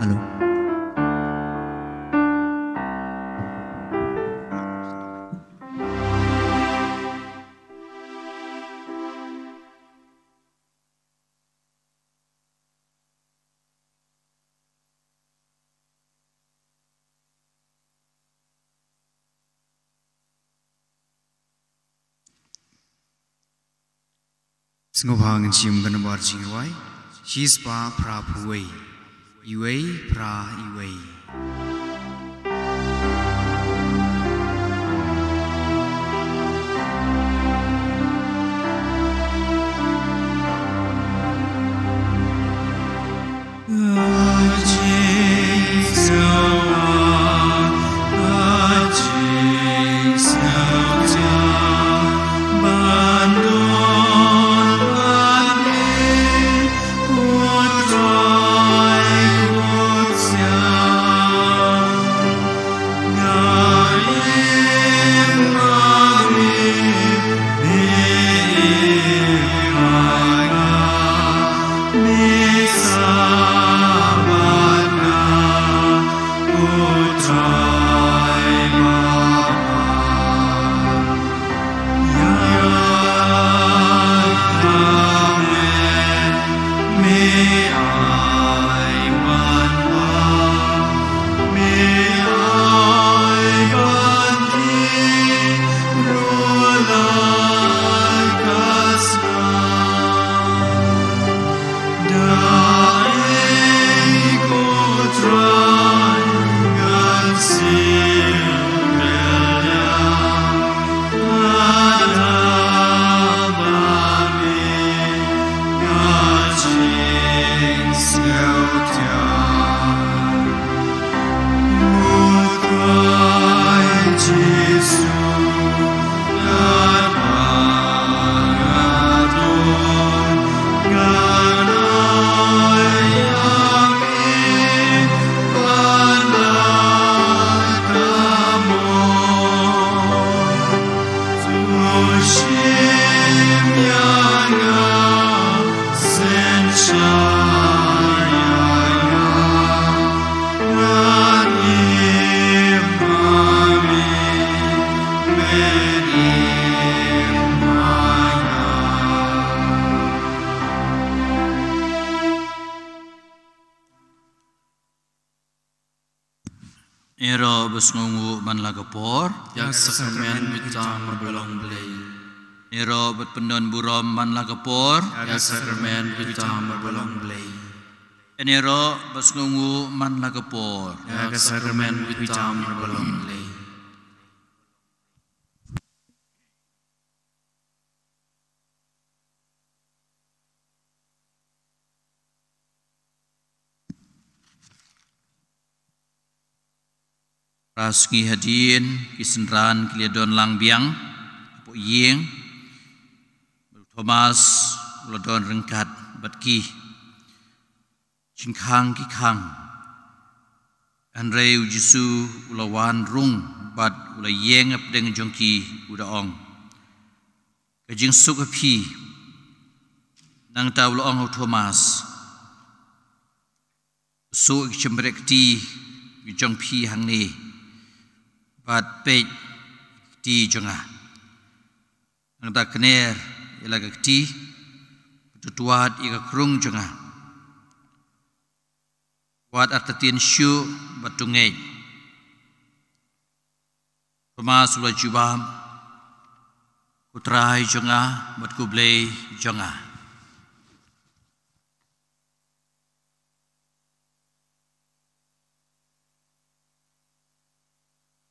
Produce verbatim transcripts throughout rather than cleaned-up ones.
Alo. Sngewbha ngin shim ka nambar jingrwai shispah phra phew wei. Iwei phra iwei. Ïaroh bad sngewnguh man la ka por. Ïa ka sakramen bitar marwei Blei. Ïaroh bad pyndon burom man la ka por. Ïa ka sakramen bitar marwei Blei. Ïaroh bad sngewnguh man la ka por. Ïa ka sakramen bitar marwei Blei. Phra sngi hadien ki synran ki la don lang biang hapoh ïing. Thomas u la don ryngkat bad ki. Jingkhang ki khang. Hynrei u Jisu u la wan rung bad u la ïeng hapdeng jong ki, u da ong, "Ka jingsuk ha phi." Nangta u la ong ha u Thomas, "Suk ïa ki jembrek kti jong phi hangne bad peit kti jong nga. Nangta kner ïa la ka kti, bad to wad ïa ka krung jong nga. Wad artatien shuh bad to ngeit." Thomas u la jubab, "Ko Trai jong nga bad ko Blei jong nga."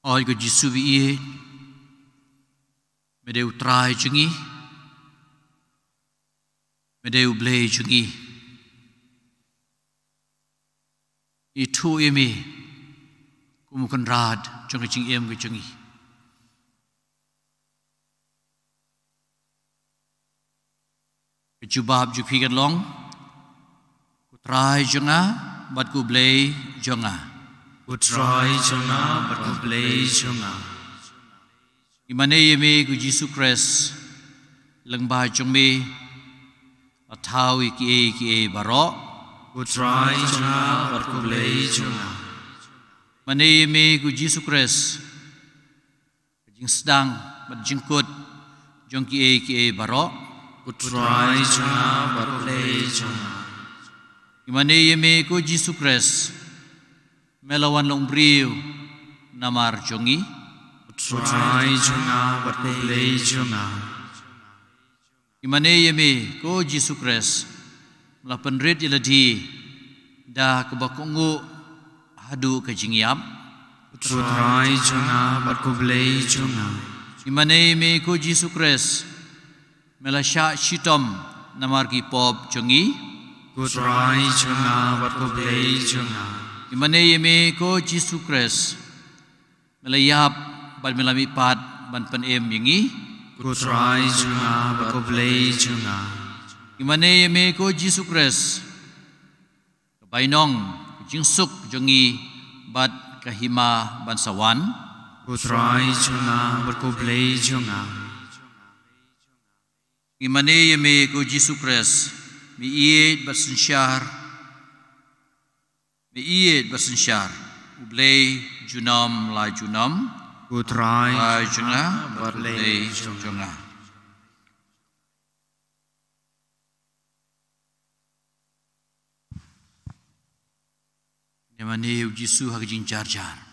Oi ko Jisu baieit, me dei u Trai jong ngi, me dei u Blei jong ngi. Ithuh ïa me kum u Kynrad jong ka jingim ka jong ngi. Ka jubab jong phi kan long, "Ko Trai jong nga bad ko Blei jong nga." Ko Trai jong nga bad ko Blei jong nga. Ngi mane ïa me ko Jisu Khrist, lyngba jong me la thaw ïa kiei kiei baroh. Ko Trai jong nga bad ko Blei jong nga. Mane ïa me ko Jisu Khrist, ka jingsdang bad jingkut jong kiei kiei baroh. Ko Trai jong nga bad ko Blei jong nga. Mane ïa me ko Jisu Khrist, me la wan long briew namar jong ngi. Ko Trai jong nga bad ko Blei jong nga. Mane ïa me ko Jisu Khrist, me la pynrit ïa lade da kaba kohnguh haduh ka jingïap. Ko Trai jong nga bad ko Blei jong nga. Mane ïa me ko Jisu Khrist, me la shah shitom namar ki pop jong ngi. Ko Trai jong nga bad ko Blei jong nga. Mane ïa me ko Jisu Khrist, me la ïap bad me la mihpat ban pynim ïa ngi. Ko Trai jong nga bad ko Blei jong nga. Mane ïa me ko Jisu Khrist, ka bainong, ka jingsuk jong ngi bad ka hima ban sa wan. Ko Trai jong nga bad ko Blei jong nga. Mane ïa me ko Jisu Khrist, me ïeit bad synshar, me ïeit bad synshar U Blei junom la junom. Ko Trai jong nga bad Blei jong nga. Mane ïa u Jisu ha ka jingjarjar.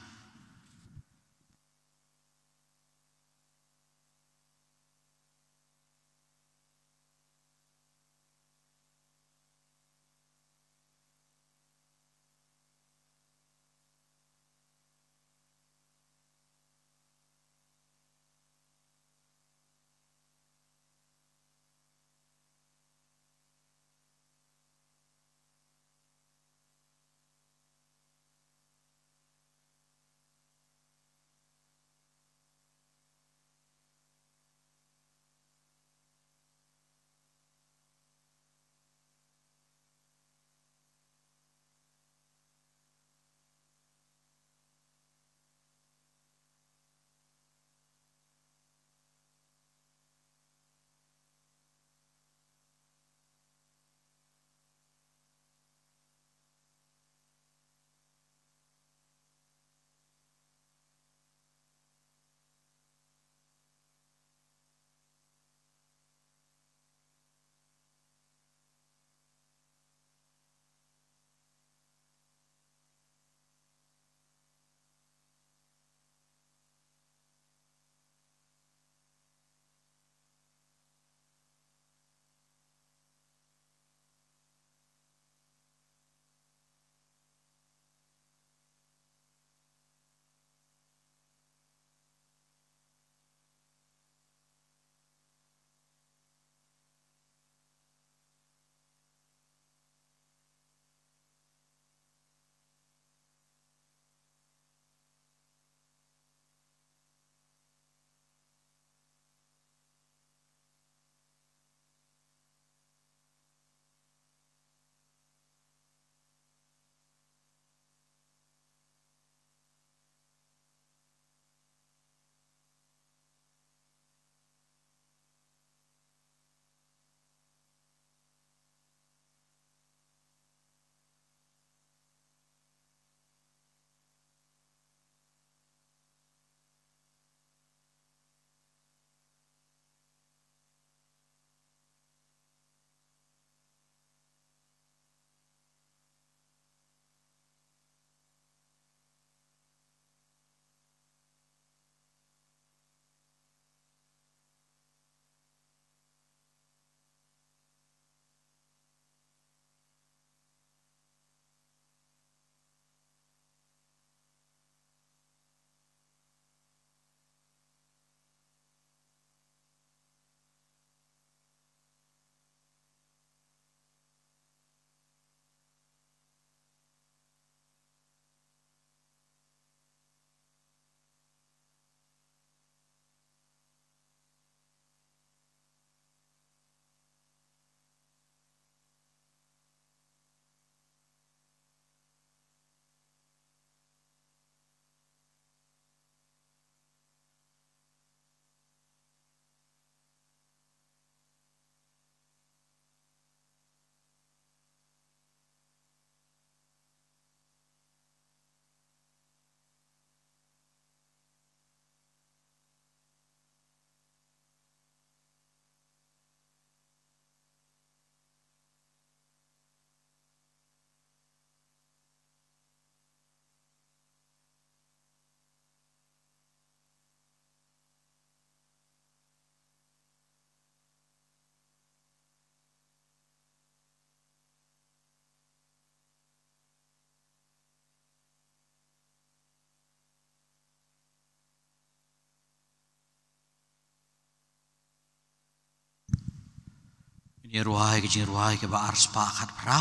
Ngin ïa rwai ka jingrwai kaba arspah khatphra.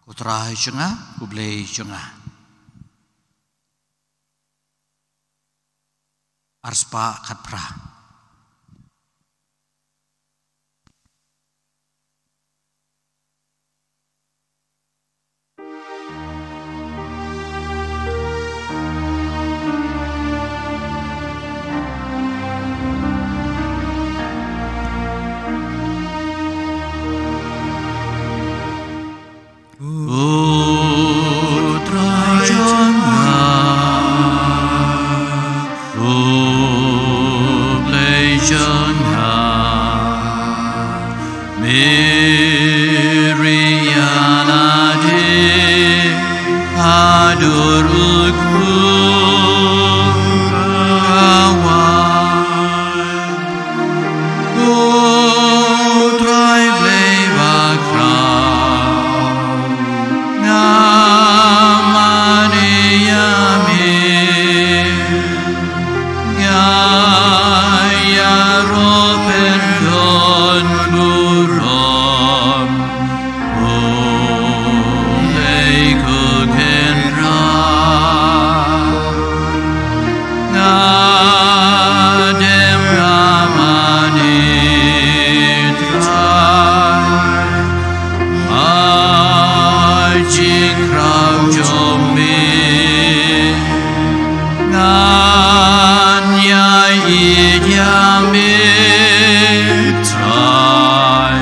Ko Trai jong nga, ko Blei jong nga. Arspah khatphra. U Trai jong nga, u Blei jong nga, merial ade haduh u kyrkhu kawai. U Trai Blei bakhraw, nga mane ïa me, nga ïaroh pynkhun burom. U Blei ko Kynrad, nga dem nga mane Trai, ha jingkraw jong me ngan ïai ïeit ïa me Trai.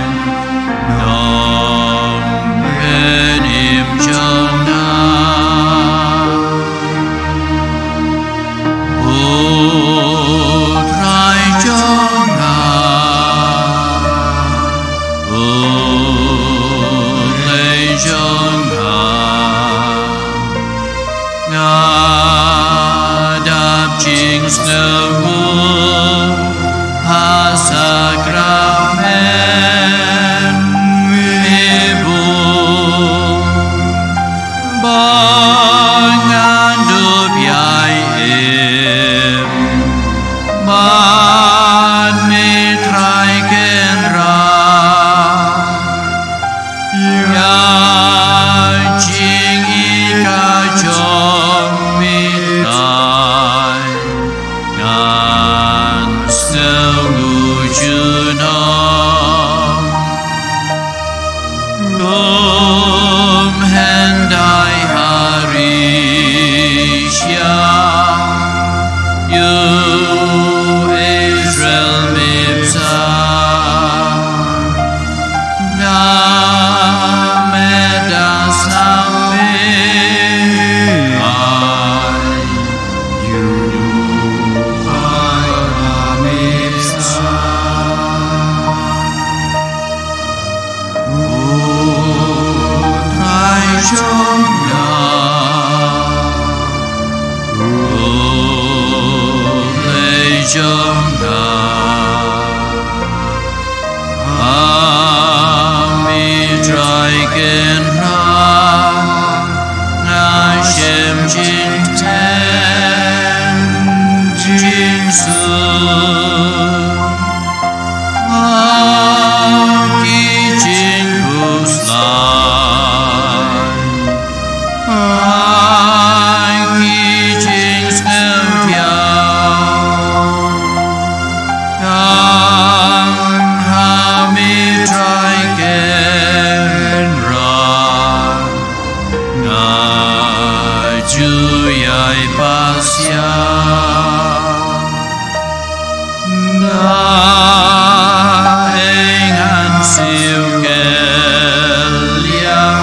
Nongpynim jong nga, u Trai jong nga, u Blei jong nga. Nga dap jingsngewnguh ha sakramen me buh, ba ngan dup ïai im bad me Trai Kynrad. Ïa jingïeit ka jong me Trai ngan sngewnguh junom. Kum hyndai ha ri Asia, ïa u Israel me bsa. Namar da sngap me ai, ïa u Trai me bsa. U Trai jong nga, u Blei jong nga. Ha me Trai Kynrad nga shem jingteng jingsuk. Ha ki jingkhuslai, ha ki jingsngewthiah, tang ha me Trai Kynrad nga ju ïai pasia. Nga ïeng ngan siew kylliang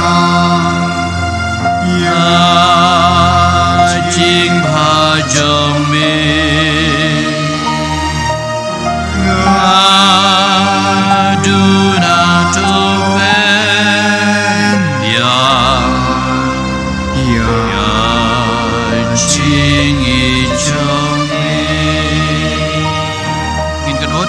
ïa jingbha jong me. Nga duna to pynbiang ïa jingïeit jong me. Ngin kynnoh.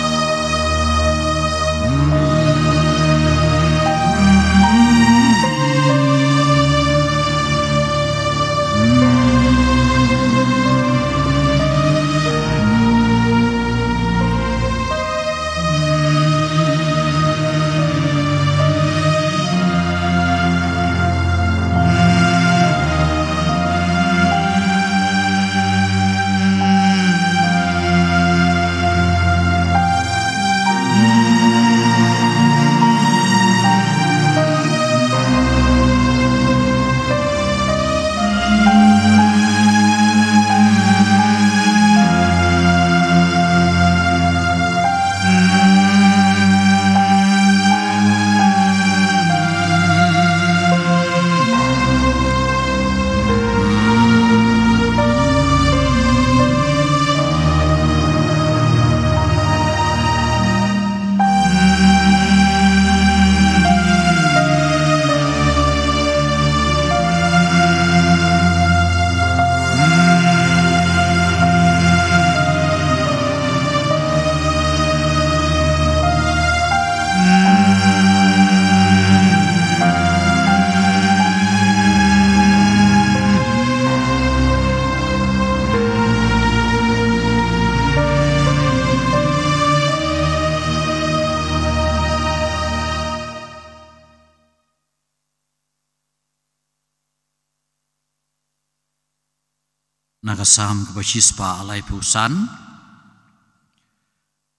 Na ka Salm kaba shispah laiphew san.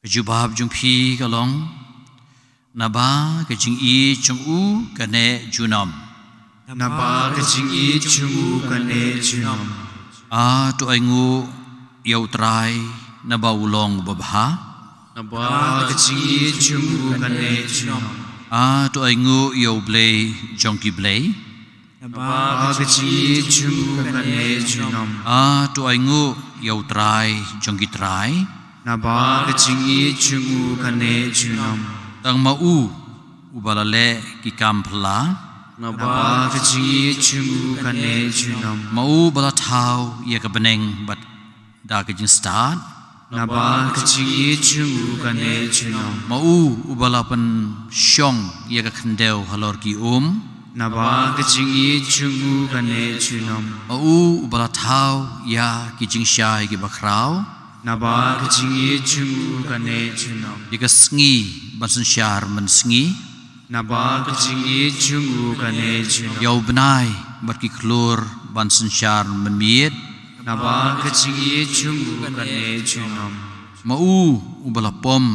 Ka jubab jong phi ka long, naba ka jingïeit jong u ka neh junom. Naba ka jingïeit jong u ka neh junom. A to ainguh ïa u Trai, naba u long babha. Naba ka jingïeit jong u ka neh junom. A to ainguh ïa u Blei jong ki blei. Naba ka jingïeit jong u ka neh junom. A to ainguh ïa u Trai jong ki trai. Naba ka jingïeit jong u ka neh junom. Tang ma u uba la leh ki kam phylla. Naba ka jingïeit jong u ka neh junom. Ma u uba la thaw ïa ka bneng bad da ka jingstad. Naba ka jingïeit jong u ka neh junom. Ma u uba la pynshong ïa ka khyndew halor ki um. Naba ka jingïeit jong u ka neh junom. Ma u uba la thaw ïa ki jingshai kiba khraw. Naba ka jingïeit jong u ka neh junom. Ïa ka sngi ban synshar mynsngi. Naba ka jingïeit jong u ka neh junom. Ïa u bnai bad ki khlur ban synshar mynmiet. Naba ka jingïeit jong u ka neh junom. Ma u uba la pom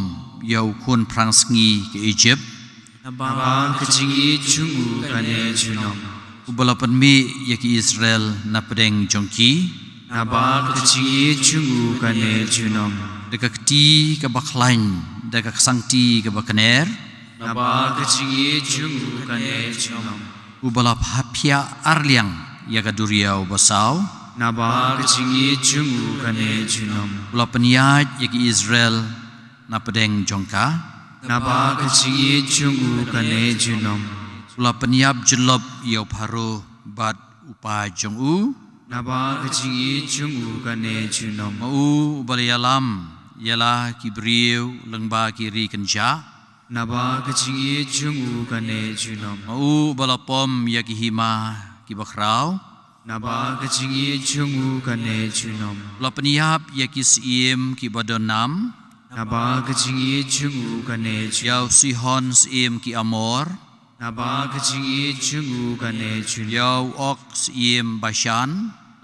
ïa u khun phrang sngi ka Ijipt. Naba ka jingïeit jong u ka neh junom. Uba la pynmih ïa ki Israel na pdeng jong ki. Naba ka jingïeit jong u ka neh junom. Da ka kti kaba khlaiñ, da ka ksangti kaba kner. Naba ka jingïeit jong u ka neh junom. Uba la phah phiah arliang ïa ka duriaw basaw. Naba ka jingïeit jong u ka neh junom. U la pynïaid ïa ki Israel na pdeng jong ka. Naba ka jingïeit jong u ka neh junom. U la pynïap jyllop ïa u Pharaoh bad u pa jong u. Naba ka jingïeit jong u ka neh junom. Ma u uba la ïalam ïa la ki briew lyngba ki ri kynjah. Naba ka jingïeit jong u ka neh junom. Ma u uba la pom ïa ki hima kiba khraw. Naba ka jingïeit jong u ka neh junom. U la pynïap ïa ki syiem kiba don nam. Naba ka jingïeit jong u ka neh junom. Ïa u Sihon syiem ki Amor. Naba ka jingïeit jong u ka neh junom. Ïa u Og syiem Bashan.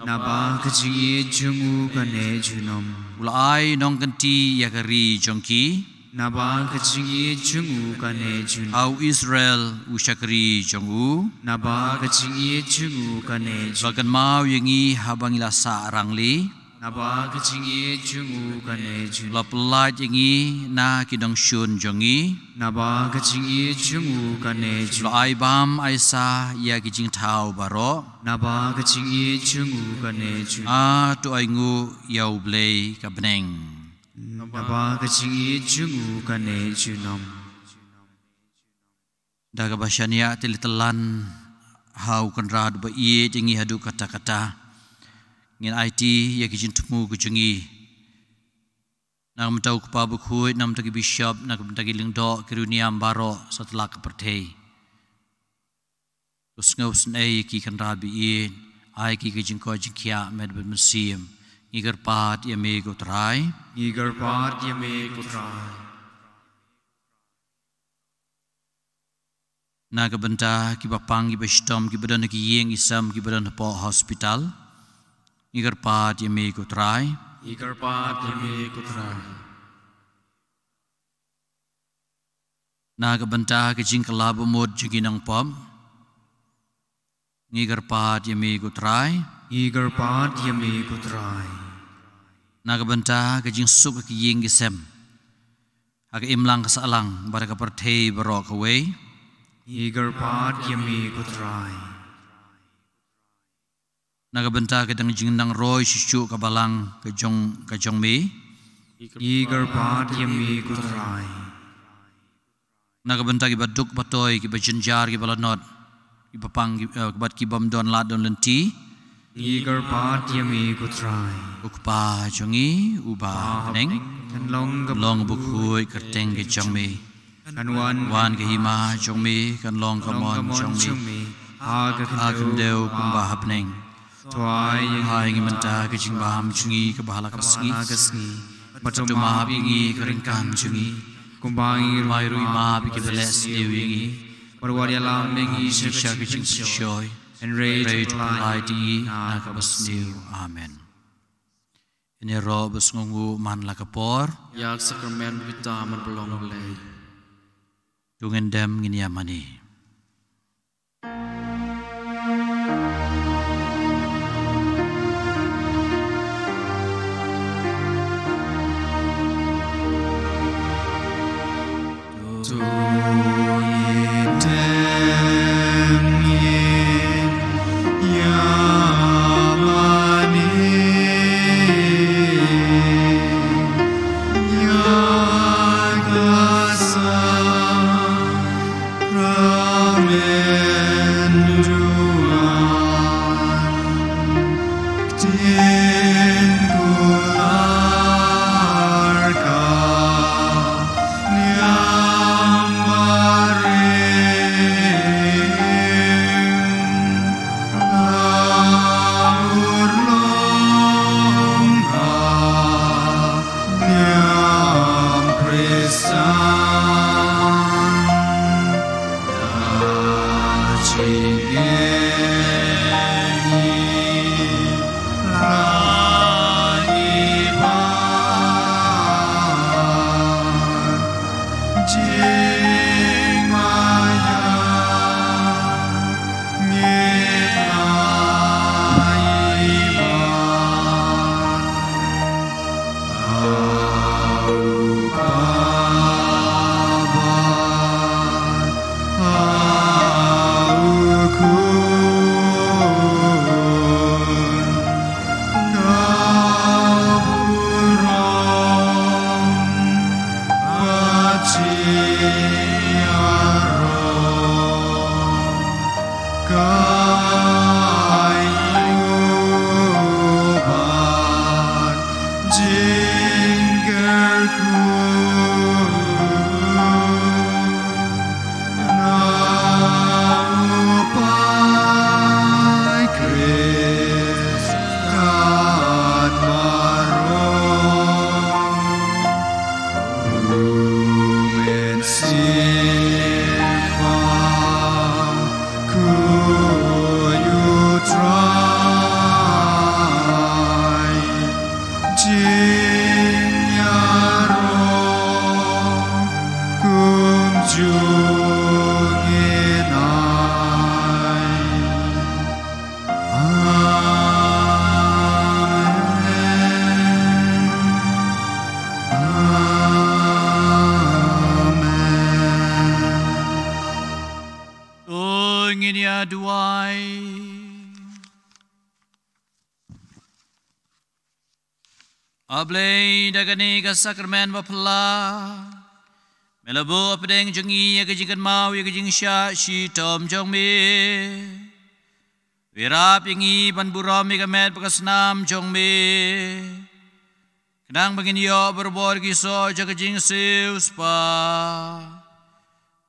Naba ka jingïeit jong u ka neh junom. U la ai nongkynti ïa ka ri jong ki. Naba ka jingïeit jong u ka neh junom. Ha u Israel u shakri jong u. Naba ka jingïeit jong u ka neh junom. U la kynmaw ïa ngi haba ngi la sah rangli. Naba ka jingïeit jong u ka neh junom. U la pyllait ïa ngi na ki nongshun jong ngi. Naba ka jingïeit jong u ka neh junom. U la ai bam ai sah ïa ki jingthaw baroh. Naba ka jingïeit jong u ka neh junom. A to ainguh ïa u Blei ka bneng. Naba ka jingïeit jong u ka neh junom. Da kaba shaniah te leit tyllun ha u Kynrad ba ïeit ïa ngi haduh katta katta. Ngin aiti ïa ki jingthmu ki jong ngi. Na ka bynta u Kpa Bakhuid, na ka bynta ki bishop, na ka bynta ki lyngdoh, ki riewniam baroh satlak ka pyrthei. To sngewsynei ïa ki Kynrad ba ïeit, ai ki ka jingkoit jingkhiah met bad mynsiem. Ngi kyrpad ïa me ko Trai. Ngi kyrpad ïa me ko Trai. Na ka bynta kiba pang, kiba shitom, kiba don ha ki ïing ki sem, kiba don hapoh hospital. Ngi kyrpad ïa me ko Trai. Ngi kyrpad ïa me ko Trai. Na ka bynta ka jingkylla bamut jong ki nongpop. Ngi kyrpad ïa me ko Trai. Ngi kyrpad ïa me ko Trai. Na ka bynta ka jingsuk ha ki ïing ki sem, ha ka imlang ka sahlang bad ha ka pyrthei baroh kawei. Ngi kyrpad ïa me ko Trai. Na ka bynta ka dang jingnang roi shuh shuh ka balang ka jong, ka jong me. Ngi kyrpad ïa me ko Trai. Na ka bynta kiba duk ba toi, kiba jynjar, kiba lanot, kiba pang, ki, eh, bad ki bym don lad don lynti. Ngi kyrpad ïa me ko Trai. Ko Kpa jong ngi uba ha bneng, kan long ka, long ka bakhuid kyrteng ka jong me. Kan wan, wan ka hima jong me, kan long ka mon jong me ha ka khyndew kumba ha bneng. To ai ïa ngi mynta ka jingbam jong ngi kaba ha la ka sngi. Bad to map ïa ngi ka ryngkang jong ngi, kumba ngi ruh ngi map ïa kiba leh sniew ïa ngi. Bad wat ïalam ïa ngi sha ka jingsngewsih, hynrei to pyllait ïa ngi na kaba sniew. Amen. Ngin ïaroh ba sngewnguh man la ka por. Ïa ka sakramen bitar man ba long Blei. To ngin dem ngin ïa mane. To ngin ïa duwai. A Blei, da kane ka sakramen ba phylla, me la buh hapdeng jong ngi ïa ka jingkynmaw ïa ka jingshah shitom jong me. Ïarap ïa ngi ban burom ïa ka met bad ka snam jong me, khnang ba ngin ïoh barabor ki soh jong ka jingsiewspah.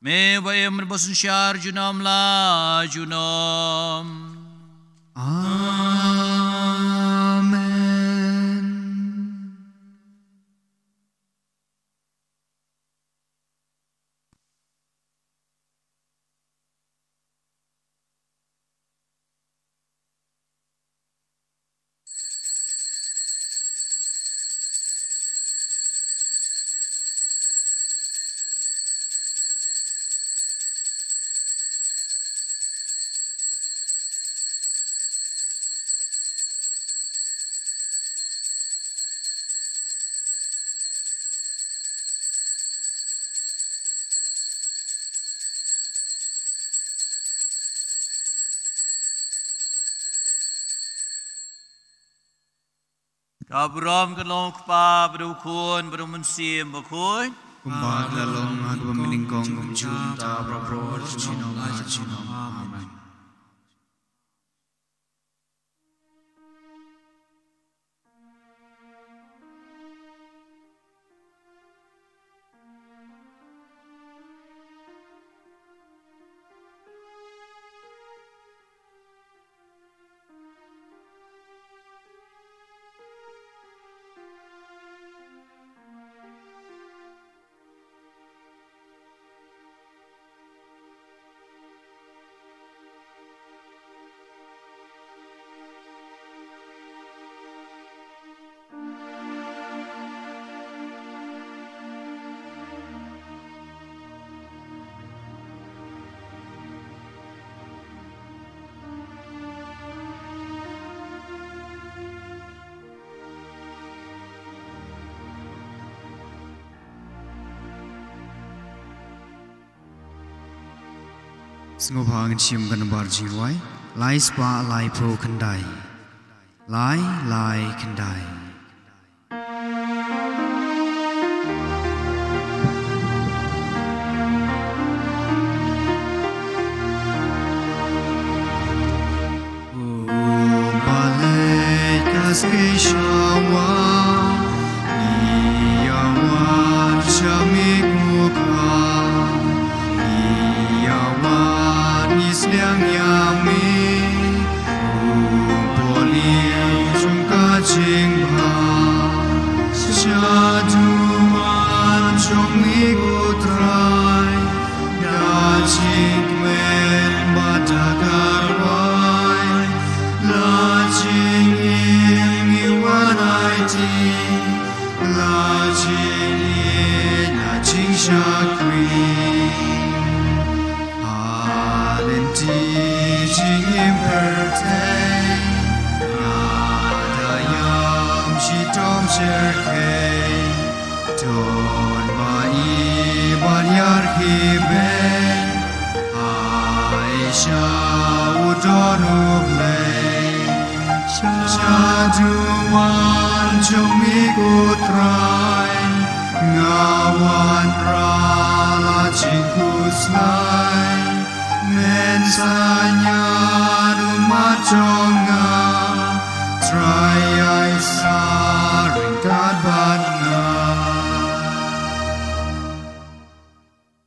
Me ba im bad ba synshar junom la junom. Amen. Ka burom ka long u Kpa bad u Khun bad u Mynsiem Bakhuid. Kumba ka la long ha kaba mynnyngkong, kumjuh mynta, baroh baroh, junom la junom. Amen. Sngewbha ngin shim ka nambar jingrwai lai spah laiphew khyndai. Lai lai khyndai. U Blei ka skei sha wa, i ïa wan sha mi ku ka, i ïa wan i sliang ïa mi. U bor jong ka jingbha, sha duwan jong mi u Trai, da jingkmen bad da ka rwai, la jingim i wan aiti, la jingïeit na jingshakri. Ha lynti jingim pyrthei, nga da ïam shitom syrkhei, don ba i ban ïarkhie beiñ, ha i sha u don U Blei. Sha duwan jong mi u Trai, nga wanrah la jingkhuslai. Men sa ñiad ummat jong nga, Trai ai sa ryngkat bad nga.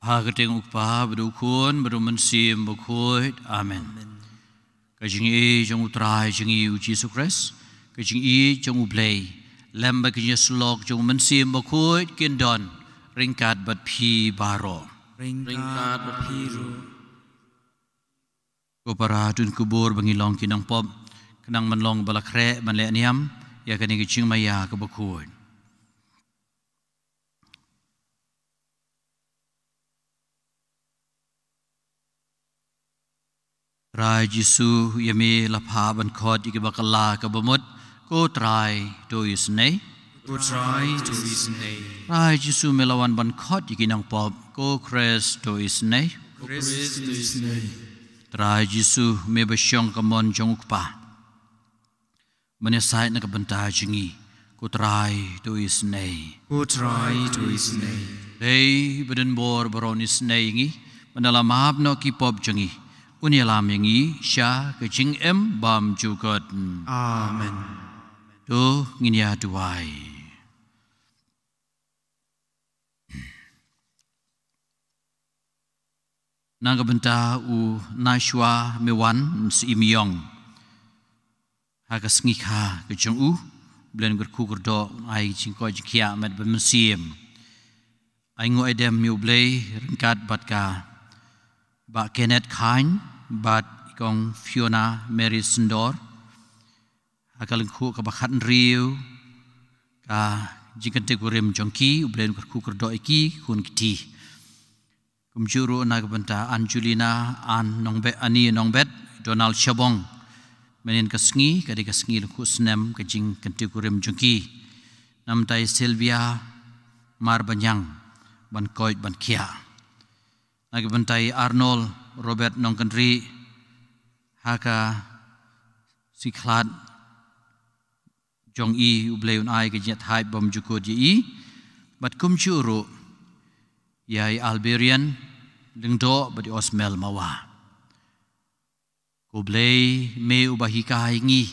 Ha ka kyrteng u Kpa bad u Khun bad u Mynsiem Bakhuid. Amen. Amen. Ka jingïeit jong u Trai jong ngi u Jisu Khrist, ka jingïeit jong u Blei, lem bad ka jingïasyllok jong u Mynsiem Bakhuid kin don ryngkat bad phi baroh. Ryngkat bad phi ruh. Ko para, to ngin kubur ba ngin long ki nongpop, khnang ban long ba la khreh ban leh niam ïa kane ka jingmaïa kaba khuid. Trai Jisu, ïa me la phah ban khot ïa kiba kylla kaba mut. Ko Trai, to isynei. Ko Trai, to isynei. Trai Jisu, me la wan ban khot ïa ki nongpop. Ko Khrist, to isynei. Ko Khrist, to isynei. Trai Jisu, me ba shong ka mon jong u Kpa ban ïasaid na ka bynta jong ngi. Ko Trai, to isynei. Ko Trai, to isynei. Dei ba don bor baroh un isynei ïa ngi, ban da la map noh ki pop jong ngi, un ïalam ïa ngi sha ka jingim bymjukut. Amen. To ngin ïa duwai. Na ka bynta u Nashwa Mewan Syiem Ïong, ha ka sngi kha ka jong u, U Blei un kyrkhu kyrdoh, un ai jingkoit jingkhiah met bad mynsiem. Ai nguh ai dem ïa U Blei ryngkat bad ka Bah Kenneth Khain bad i Kong Fiona Mary Syndor, ha ka lyngkhuh kaba khathynriew ka jingkynthei kurim jong ki. U Blei un kyrkhu kyrdoh ïa ki khun kti. Kumjuh ruh na ka bynta Angelina Ann Nongbet, Ani Nongbet, Donald Shabong. Mynhynnin ka sngi ka dei ka sngi lyngkhuh snem ka jingkynthei kurim jong ki. Na ka bynta i Sylvia Marbaniang, ban koit ban khiah. Na ka bynta i Arnold Robert Nongkynrih, ha ka sngi khlad jong i, U Blei un ai ka jingïathait bymjukut ïa i. Bad kumjuh ruh ïa i Alberian Lyngdoh bad i Osmel Mawa. Ko Blei, me uba hikai ïa ngi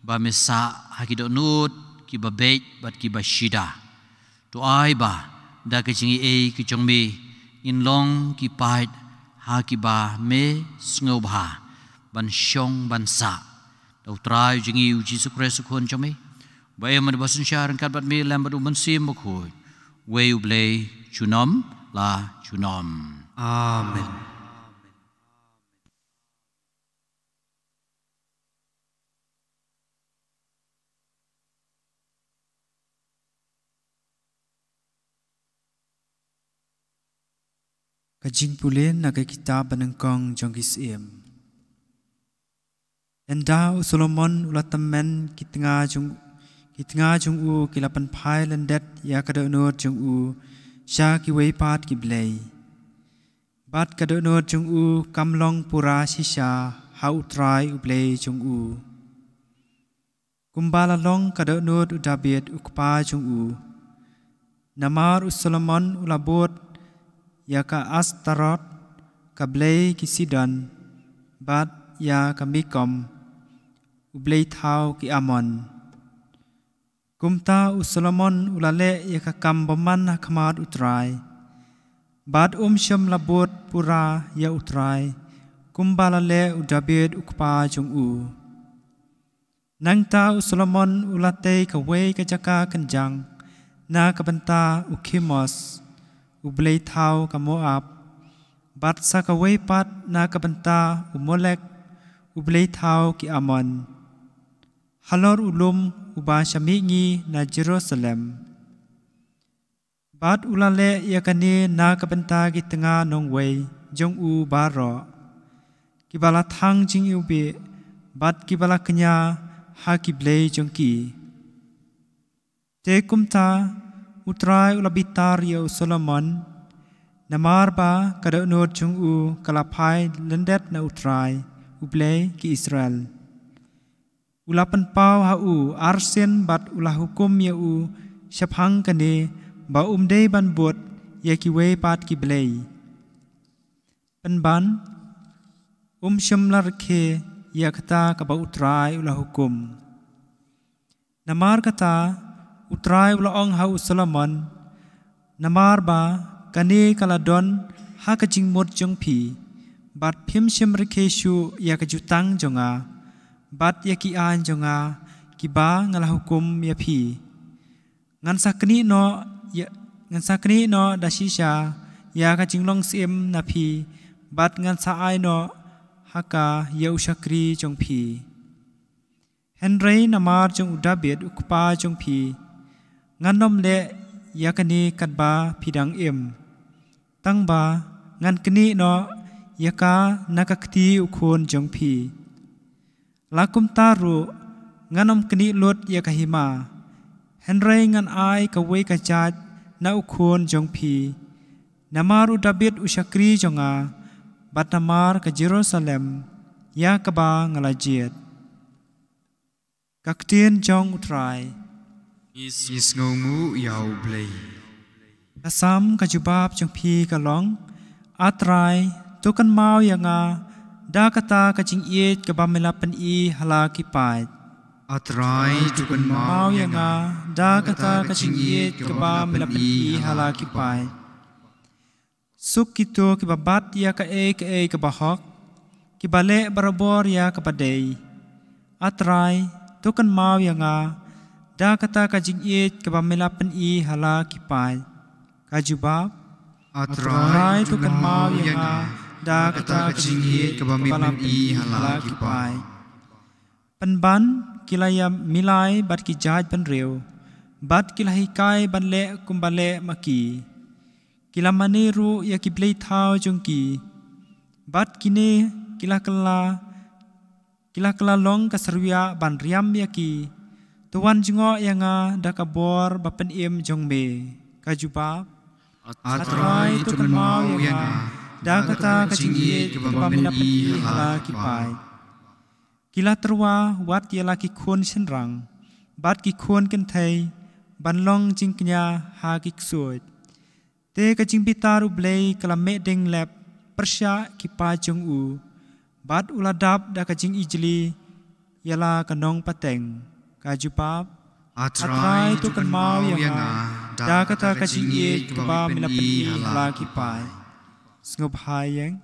ba me sah ha ki dohnud kiba beit bad kiba shida. To ai ba da ka jingaiei ka jong me, ngin long ki paid ha kiba me sngewbha ban shong ban sah. Da U Trai jong ngi U Jisu Khrist U Khun jong me, ba im bad ba synshar ryngkat bad me lem bad U Mynsiem Bakhuid, uwei U Blei junom la junom. Amen. Ka jingpule na ka kitab banyngkong jong ki Syiem. Ynda u Solomon u la tymmen, ki tnga jong, ki tnga jong u ki la pynphai lyndet ïa ka dohnud jong u sha kiwei pat ki blei. Bad ka dohnud jong u kam long pura shisha ha U Trai U Blei jong u, kumba la long ka dohnud u Dabid u kpa jong u. Namar u Solomon u la bud ïa ka Astarot, ka blei ki Sidon, bad ïa ka Milkom, u blei thaw ki Amon. Kumta u Solomon u la leh ïa ka kam bymman ha khmat U Trai, bad um shym la bud pura ïa U Trai, kumba la leh u Dabid u kpa jong u. Nangta u Solomon u la tei kawei ka jaka kynjang na ka bynta u Khimos, u blei thaw ka Moab, bad sa kawei pat na ka bynta u Molek, u blei thaw ki Amon, halor u lum uba sha mihngi na Jerusalem. Bad u la leh ïa kane na ka bynta ki tnga nongwei jong u baroh, kiba la thang jingiwbih, bad kiba la kñia ha ki blei jong ki. Te kumta U Trai u la bitar ïa u Solomon, namar ba ka dohnud jong u ka la phai lyndet na U Trai, U Blei ki Israel. U la pynpaw ha u arsien bad u la hukum ïa u shaphang kane, ba um dei ban bud ïa kiwei pat ki blei. Pynban, um shym la rkhie ïa kata kaba U Trai u la hukum. Namar kata, U Trai u la ong ha u Solomon, namar ba kane ka la don ha ka jingmut jong phi, bad phim shym rkhie shuh ïa ka jutang jong nga, bad ïa ki aiñ jong nga, kiba nga la hukum ïa phi. Ngan sa knieh noh ïa, ngan sa knieh noh da shisha ïa ka jinglong syiem na phi, bad ngan sa ai noh ha ka ïa u shakri jong phi. Hynrei namar jong u Dabid u kpa jong phi, ngan ym leh ïa kane katba phi dang im, tangba ngan knieh noh ïa ka na ka kti u khun jong phi. La kumta ruh, ngan ym knieh lut ïa ka hima, hynrei ngan ai kawei ka jait na u khun jong phi, namar u Dabid u shakri jong nga, bad namar ka Jerusalem ïa kaba nga la jied. Ka ktien jong U Trai. Ngi sngewnguh ïa U Blei. Ka Salm ka jubab jong phi ka long: A Trai, to kynmaw ïa nga da kata ka jingïeit kaba me la pyni ha la ki paid. A Trai, to kynmaw ïa nga da kata ka jingïeit kaba me la pyni ha la ki paid. Suk kito kiba bat ïa kaei kaei kaba hok, kiba leh barabor ïa kaba dei. A Trai, to kynmaw ïa nga da kata ka jingïeit kaba me la pyni ha la ki paid. Ka jubab. A Trai, to kynmaw ïa nga da kata ka jingïeit kaba me la pyni ha la ki paid. Pynban, ki la ïa milai bad ki jaid bynriew, bad ki la hikai ban leh kumba leh ma ki. Ki la mane ruh ïa ki blei thaw jong ki, bad kine ki la kylla, ki la kylla long ka syrwiah ban riam ïa ki. To wan jngoh ïa nga da ka bor ba pynim jong me. Ka jubab. A Trai, to kynmaw ïa nga da kata ka jingïeit kaba me la pyni ha la ki paid. Ki la tyrwa wat ïa la ki khun shynrang bad ki khun kynthei ban long jingkñia ha ki ksuid. Te ka jingbitar U Blei ka la meh deng lep pyrshah ki paid jong u, bad u la dap da ka jingijli ïa la ka nongpateng. Ka jubab. A Trai, to kynmaw ïa nga da kata ka jingïeit kaba me la pyni ha la ki paid. Sngewbha ïeng.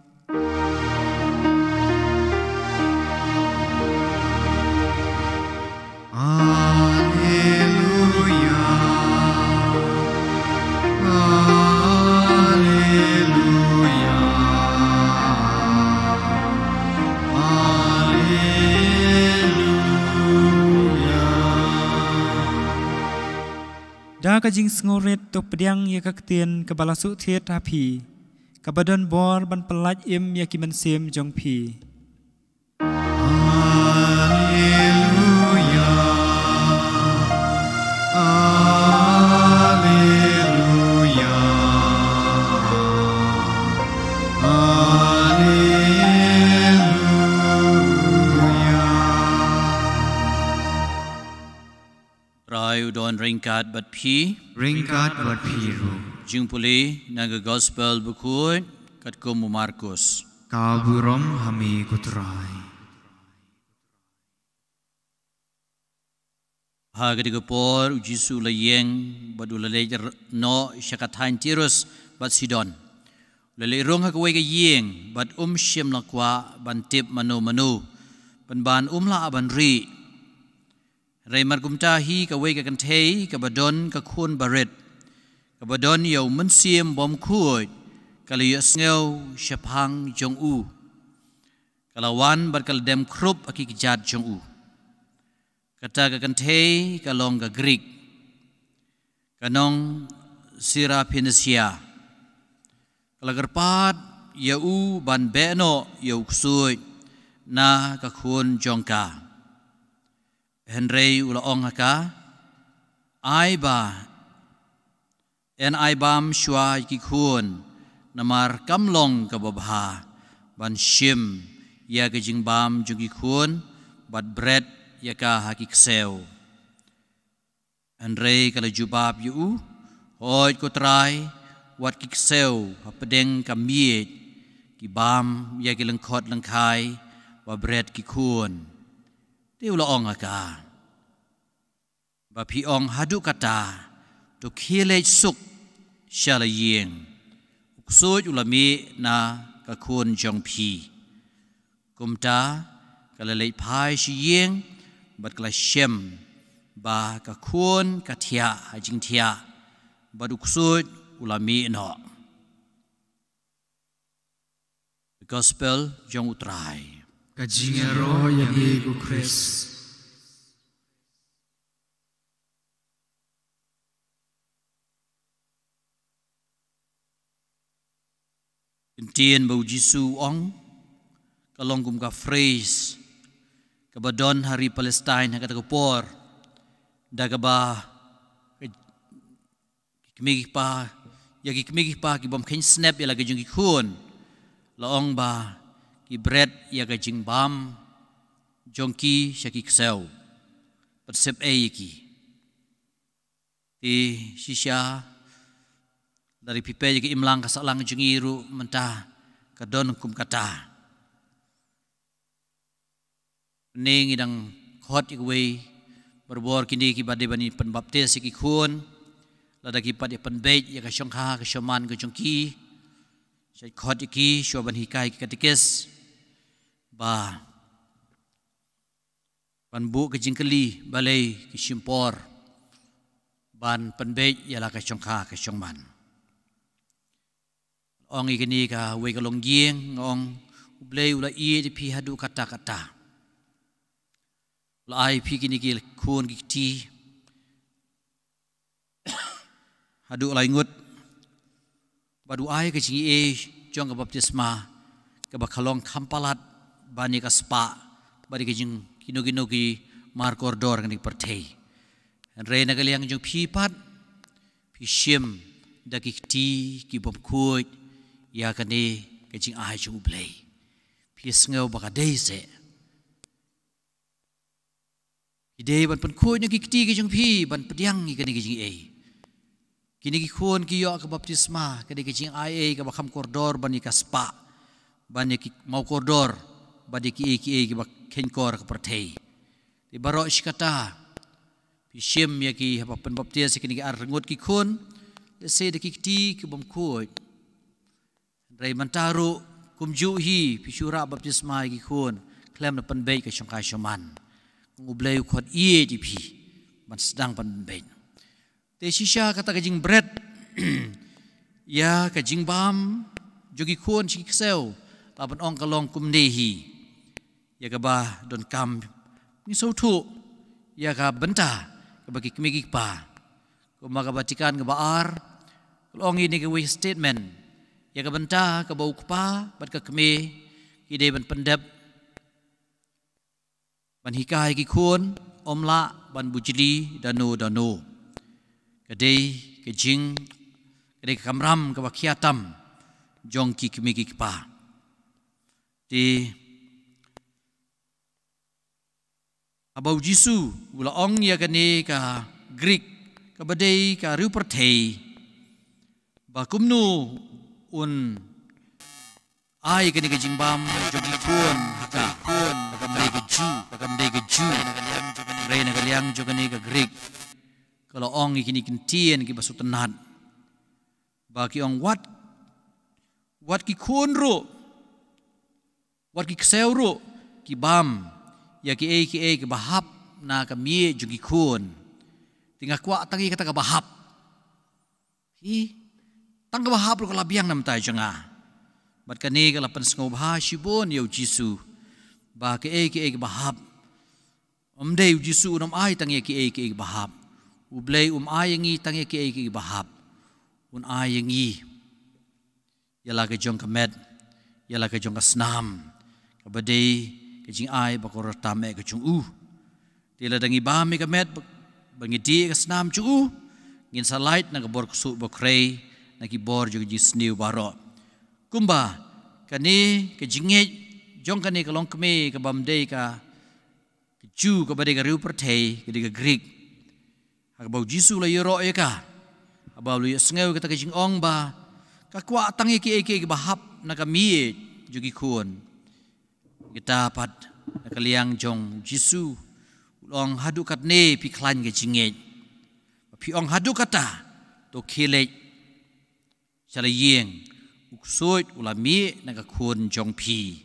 Alleluia. Alleluia. Alleluia. Da ka jingsngewrit to pdiang ïa ka ktien kaba la shu thied ha phi, kaba don bor ban pyllait im ïa ki mynsiem jong phi. Alleluia. Alleluia. Trai u don ryngkat bad phi. Ryngkat bad phi ruh. Jingpule na ka Gospel bakhuid katkum u Markus. Ka burom ha me ko Trai. Ha katei ka por u Jisu u la ïeng bad u la leit r-, noh sha ka thaiñ Tirus bad Sidon. U la leit rung ha kawei ka ïing bad um shym la kwah ban tip mano mano, pynban um lah ban rieh. Hynrei markumta hi kawei ka kynthei kaba don ka khun barit, kaba don ïa u mynsiem bymkhuid, ka la ïohsngew shaphang jong u. Ka la wan bad ka la dem khrup ha ki kjat jong u. Kata ka kynthei ka long ka Grik, ka nong Siraphenisia. Ka la kyrpad ïa u ban beh noh ïa u ksuid na ka khun jong ka. Hynrei u la ong ha ka, ai ba, yn ai bam shuwa ïa ki khun, namar kam long kaba bha ban shim ïa ka jingbam jong ki khun bad bret ïa ka ha ki ksew. Hynrei ka la jubab ïa u, hooid ko Trai, wat ki ksew hapdeng ka miej ki bam ïa ki lyngkhot lyngkhai ba bret ki khun. Te u la ong ha ka, ba phi ong haduh katta, to khie leit suk sha la ïing. U ksuid u la mih na ka khun jong phi. Kumta ka la leit phai sha ïing bad ka la shem ba ka khun ka thiah ha jingthiah, bad u ksuid u la mih noh. Gospel jong u Trai. Ka jingïaroh ïa me ko Khrist. Ktien ba u Jisu u ong, ka long kum ka phrase kaba don ha ri Palestine ha kata ka por, da kaba ki kmie ki kpa, ïa ki kmie ki kpa ki bym kheiñ snep ïa la ka jong ki khun, la ong ba ki bret ïa ka jingbam jong ki sha ki ksew, bad sep ei ïa ki. Te shisha, lada phi peit ïa ka imlang ka sahlang jong ngi ruh mynta ka don kum kata. Mynne ngi dang khot ïa kawei, barabor kine kiba dei ban pynbaptis ïa ki khun, lada ki pat ïa pynbeit ïa ka shongkha ka shongman ka jong ki, shait khot ïa ki shuwa ban hikai ki katekis ba ban buh ka jingkylli balei ki shim por ban pynbeit ïa la ka shongkha ka shongman. Ong ïa kane kawei ka longïing, nga ong, U Blei u la ïeit ïa phi haduh katta katta. U la ai ïa phi kine ki khun ki kti haduh lai ngut, bad u ai ka jingaiei jong ka baptisma kaba ka long kham palat ban ïa ka spah bad ïa ka jing kino kino ki mar kordor kane ka pyrthei. Hynrei na ka liang jong phi pat, phi shim da ki kti ki bym khuid ïa kane ka jingai jong U Blei. Phi sngew ba ka dei seh. Ki dei ban pynkhuid na ki kti ki jong phi ban pdiang ïa kane ka jingaiei. Kine ki khun ki ïoh ka baptisma, kane ka jingaiei kaba kham kordor ban ïa ka spah, ban ïa ki maw kordor, ban ïa kiei kiei kiba kheiñ kor ka pyrthei. Te baroh shi katta, phi shim ïa ki haba pynbaptis ïa kine ki ar ngut ki khun, lehse da ki kti ki bym khuid. Hynrei mynta ruh kumjuh hi, phi shu rah baptisma ïa ki khun khlem da pynbeit ka shongkha shongman. Ong U Blei u khot ïeit ïa phi ban sdang ban pynbeit. Te shisha kata ka jingbret ïa ka jingbam jong ki khun sha ki ksew, lah ban ong ka long kumne hi. Ïa kaba donkam ngin sngewthuh ïa ka bynta kaba ki kmie ki kpa. Kumba ka Vatican kaba ar ka la ong ïa kane kawei statement, ïa ka bynta kaba u kpa bad ka kmie ki dei ban pyndep ban hikai ki khun, ym lah ban bujli dano dano. Ka dei ka jing, ka dei ka kamram kaba khia tam jong ki kmie ki kpa. Te haba u Jisu u la ong ïa kane ka Greek, kaba dei ka riew pyrthei, ba kumno un ai kane ka jingbam jong ki khun ha ka, ka kam dei ka Jiw, ka kam dei ka Jiw. Hynrei na ka liang jong kane ka Greek, ka la ong ïa kine ki ktien kiba sngewtynnat, ba ki ong wat, wat ki khun ruh, wat ki ksew ruh ki bam ïa kiei kiei kiba hap na ka miej jong ki khun. Te nga kwah tang ïa kata kaba hap. Hi, tang kaba hap ruh ka la biang na bynta jong nga. Bad kane ka la pynsngewbha shibun ïa u Jisu, ba kiei kiei kiba hap, ym dei u Jisu un ym ai tang ïa kiei kiei kiba hap. U Blei um ai ïa ngi tang ïa kiei kiei kiba hap. Un ai ïa ngi ïa la ka jong ka met, ïa la ka jong ka snam, kaba dei ka jingai ba kordor tam eh ka jong u. Te lada ngi bam ïa ka met, ba ngi dih ïa ka snam jong u, ngin sa lait na ka bor ksuid bor khrei, na ki bor jong ka jingsniew baroh. Kumba kane ka jingngeit jong kane ka longkmie kaba ym dei ka, ka Jiw, kaba dei ka riew pyrthei, ka dei ka Greek, ha kaba u Jisu u la ïaroh ïa ka, haba u la ïohsngew ïa kata ka jingong ba ka kwah tang ïa kiei kiei kiba hap na ka miej jong ki khun. Kata pat na ka liang jong u Jisu u la ong, haduh katne phi khlaiñ ka jingngeit? Ba phi ong haduh kata, to khie leit sha la ïing, u ksuid u la mih na ka khun jong phi.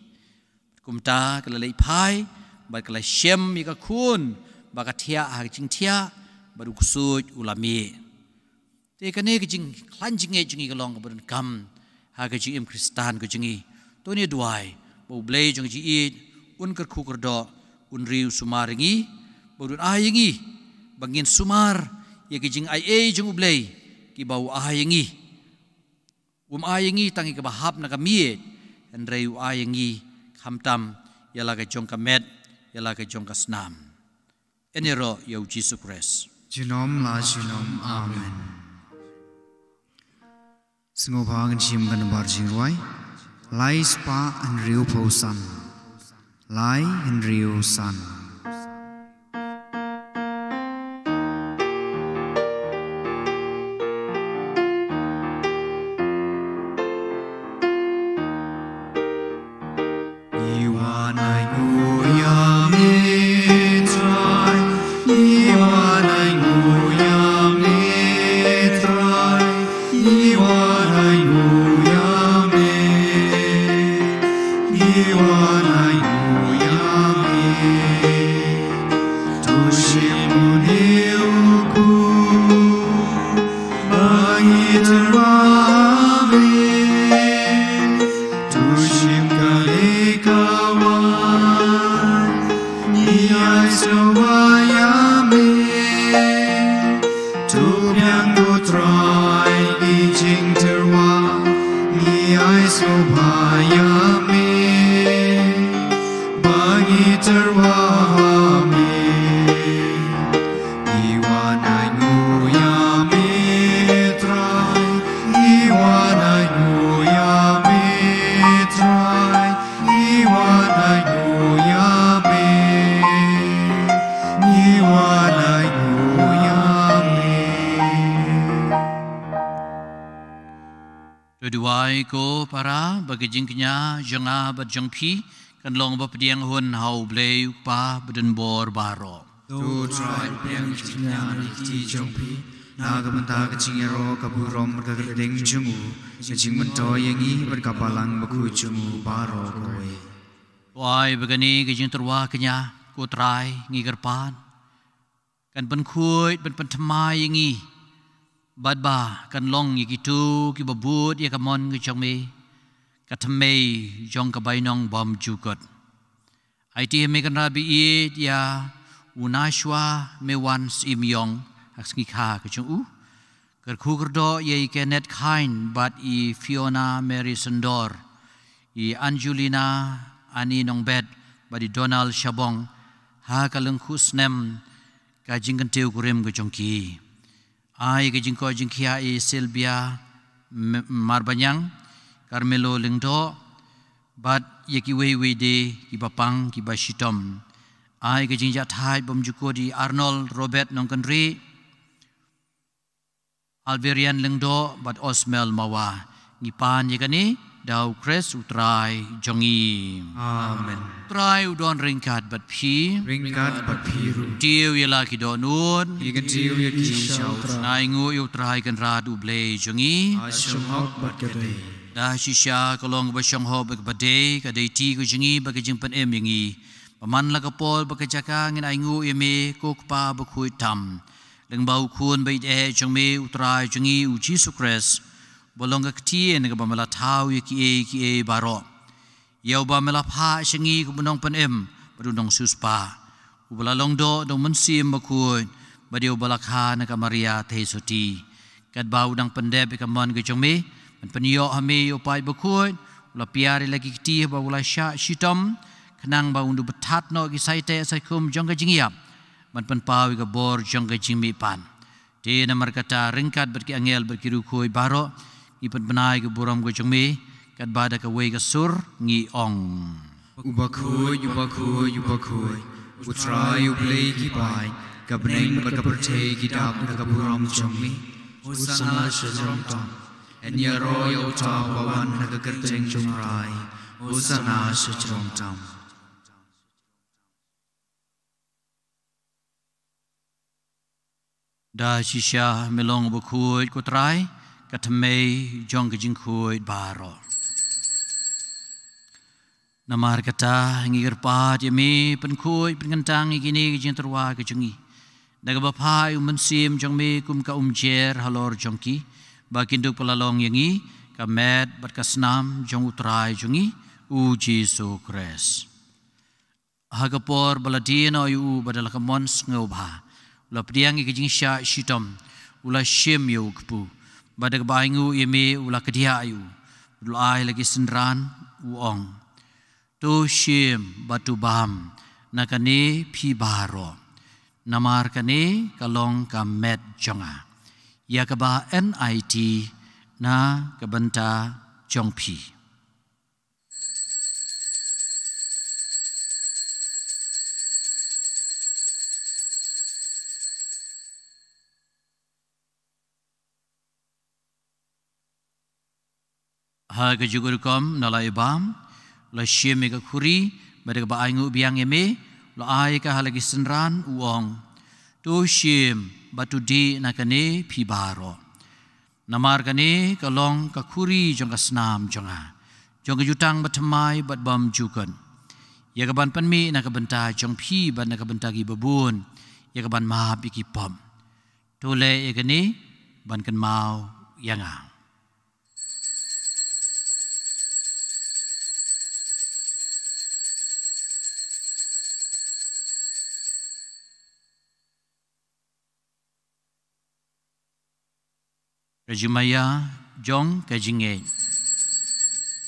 Kumta ka la leit phai bad ka la shem ïa ka khun ba ka thiah ha ka jingthiah, bad u ksuid u la mih. Te kane ka jingkhlaiñ jingngeit jong ngi ka long kaba donkam ha ka jingim Khristan ka jong ngi. To ngin duwai ba U Blei jong ka jingïeit un kyrkhu kyrdoh, un riewsumar ïa ngi, bad un ai ïa ngi ba ngin sumar ïa ka jingaiei jong U Blei, kiba u ai ïa ngi. Um ai ïa ngi tang ïa kaba hap na ka miej, hynrei u ai ïa ngi khamtam ïa la ka jong ka met, ïa la ka jong ka snam. Ïaroh ïa U Jisu Khrist. Junom la junom. Amen. Sngewbha ngin shim ka nambar jingrwai lai spah hynriewphew san. Lai hynriew san. Ngi wan ai nguh ïa me Trai, ngi wan ai nguh ïa me Trai, ngi wan ai nguh ïa me, ngi wan ai nguh ïa me. To shim une u khuid ba ngi tyrwa ha me. To shim kane ka waiñ, ngi ai sngewbha ïa me. To biang ko Trai ki jingtyrwa, ngi ai sngewbha ïa me ba ngi tyrwa ha me. Ngi wan ai nguh ïa me Trai, ngi wan ai nguh ïa me Trai, ngi wan ai nguh ïa me, ngi wan ai nguh ïa me. To duwai ko para ba ka jingkñia jong nga bad jong phi kan long ba pdiang hun ha U Blei U Kpa badonbor baroh. To Trai, pdiang jingkñia na ki kti jong phi na ka bynta ka jingïaroh, ka burom bad ka kyrteng jong u, ka jingmyntoi ïa ngi bad ka balang bakhuid jong u baroh kawei. To ai ba kane ka jingtyrwa kñia ko Trai ngi kyrpad kan pynkhuid, ban pynthymmai ïa ngi, bad ba kan long ïa kito kiba bud ïa ka mon ka jong me, ka thymmei jong ka bainong bymjukut. Aiti ha me Kynrad ba ïeit ïa u Nashwa Mewan Syiem Yong ha ka sngi kha ka jong u. Kyrkhu kyrdoh ïa i Kenneth Khain bad i Fiona Mary Syndor, i Angelina Annie Nongbet bad i Donald Shabong ha ka lyngkhuh snem ka jingkyntiew kurim ka jong ki. Ai ka jingkoit jingkhiah ïa i Sylvia M-, Marbaniang, Carmelo Lyngdoh, bad ïa kiwei wei de kiba pang kiba shitom. Ai ka jingjahthait bymjukut ïa i Arnold Robert Nongkynrih, Alverian Lyngdoh bad Osmel Mawa. Ngi pan ïa kane da u Khrist u Trai jong ngi. Amen. Trai u don ryngkat bad phi. Ryngkat bad phi ruh. Tiew ïa la ki dohnud. Ngi kyntiew ïa ki sha u Trai. Ngi ainguh ïa u Trai Kynrad u Blei jong ngi. Ha shong hok bad ka dei. Da shisha ka long kaba shong hok bad kaba dei, ka dei kti ka jong ngi bad ka jingpynim ïa ngi. Ba man la ka por bad ka jaka ngin ainguh ïa me ko Kpa bakhuid tam. Lyngba u Khun ba ïeit eh jong me u Trai jong ngi u Jisu Khrist. Ba long ka ktien kaba me la thaw ïa kiei kiei baroh. Ïa uba me la phah sha ngi kum u nongpynim bad u nongsiewspah. Uba la long doh da u Mynsiem Bakhuid bad ïa uba la kha na ka Maria Theisotti. Katba u dang pyndep ïa ka mon ka jong me, ban pynïoh ha me ïa u paid bakhuid, u la piar ïa la ki kti haba u la shah shitom, khnang ba un dup bthat noh ki saiteh saikhum jong ka jingïap, ban pynpaw ïa ka bor jong ka jingmihpat. Te namar kata ryngkat bad ki angel bad ki riewkhuid baroh, ngi pynbna ïa ka burom ka jong me, katba da kawei ka sur ngi ong. U bakhuid, u bakhuid, u bakhuid, u Trai u Blei ki paid, ka bneng bad ka pyrthei ki dap da ka burom jong me. Hosana sha jrong tam. Yn ïaroh ïa uta uba wan ha ka kyrteng jong u Trai. Hosana sha jrong tam. Da shisha me long bakhuid ko Trai, ka thymmei jong ka jingkhuid baroh. Namar kata ngi kyrpad ïa me, pynkhuid pynkyntang ïa kine ki jingtyrwa ka jong ngi. Da kaba phah ïa u Mynsiem jong me kum ka umjer halor jong ki, ba kin dup la long ïa ngi ka met bad ka snam jong u Trai jong ngi, u Jisu Khrist. Ha ka por ba la die noh ïa u bad da la ka mon sngewbha, u la pdiang ïa ka jingshah shitom, u la shim ïa u kpu, bad da kaba ainguh ïa me u la kdiah ïa u, u la ai la ki synran, u ong. To shim bad to bam na kane phi baroh. Namar kane ka long ka met jong nga, ïa kaba yn aiti na ka bynta jong phi. Ha ka jingkyrkhu na la ibam, u la shim ïa ka khuri, bad da kaba ainguh biang ïa me, u la ai ka ha la ki synran, u ong. To shim bad to dih na kane phi baroh. Namar kane ka long ka khuri jong ka snam jong nga, jong ka jutang bathymmai bad bymjukut, ïa kaban pynmih na ka bynta jong phi bad na ka bynta ki babun, ïa kaban map ïa ki pop. To leh ïa kane ban kynmaw ïa nga. Ka jingmaïa jong ka jingngeit.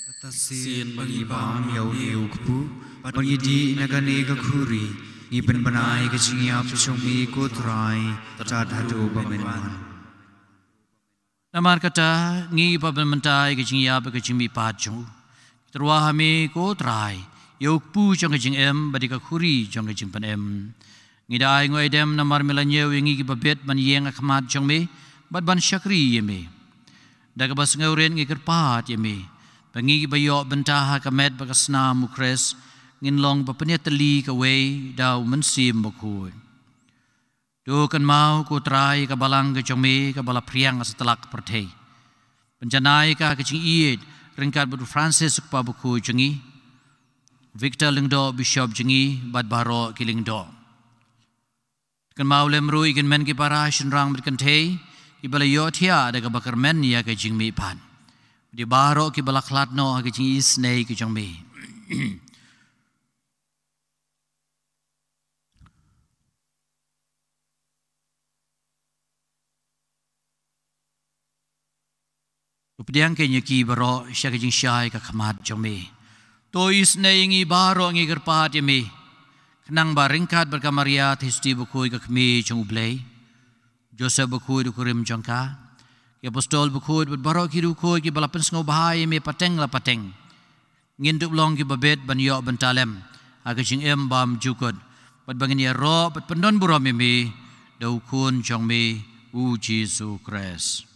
Kata sien ba ngi bam ïa une u kpu, bad ngi dih na kane ka khuri, ngi pynbna ïa ka jingïap jong me ko Trai, tad haduh ba men wan. Namar kata ngi pynbna mynta ïa ka jingïap bad ka jingmihpat jong u. Tyrwa ha me ko Trai ïa u kpu jong ka jingim bad ïa ka khuri jong ka jingpynim. Ngi da ai nguh ai dem namar me la ñiew ïa ngi kiba bit ban ïeng ha khmat jong me bad ban shakri ïa me. Da kaba sngewrit ngi kyrpad ïa me ba ngi kiba ïoh bynta ha ka met bad ka snam u Khrist ngin long ba pynïatylli kawei da u Mynsiem Bakhuid. To kynmaw ko Trai ka balang ka jong me kaba la phriang ha satlak pyrthei. Pynjanai ka ha ka jingïeit ryngkat bad u Francis u Kpa Bakhuid jong ngi, Victor Lyngdoh Bishop jong ngi bad baroh ki lyngdoh. Kynmaw lem ruh ïa ki hynmen ki para shynrang bad kynthei kiba la ïohthiah da kaba kyrmen ïa ka jingmihpat, bad ïa baroh kiba la khlad noh ha ka jingisynei ka jong me. To pdiang keiñ ïa ki baroh sha ka jingshai ka khmat jong me. To isynei ïa ngi baroh ngi kyrpad ïa me, khnang ba ryngkat bad ka Maria Theisotti Bakhuid ka Kmie jong u Blei, Joseph Bakhuid u kurim jong ka, ki apostol bakhuid bad baroh ki riewkhuid kiba la pynsngewbha ïa me pateng la pateng, ngin dup long kiba bit ban ïoh bynta lem ha ka jingim bymjukut, bad ba ngin ïaroh bad pyndonburom ïa me da u Khun jong me u Jisu Khrist.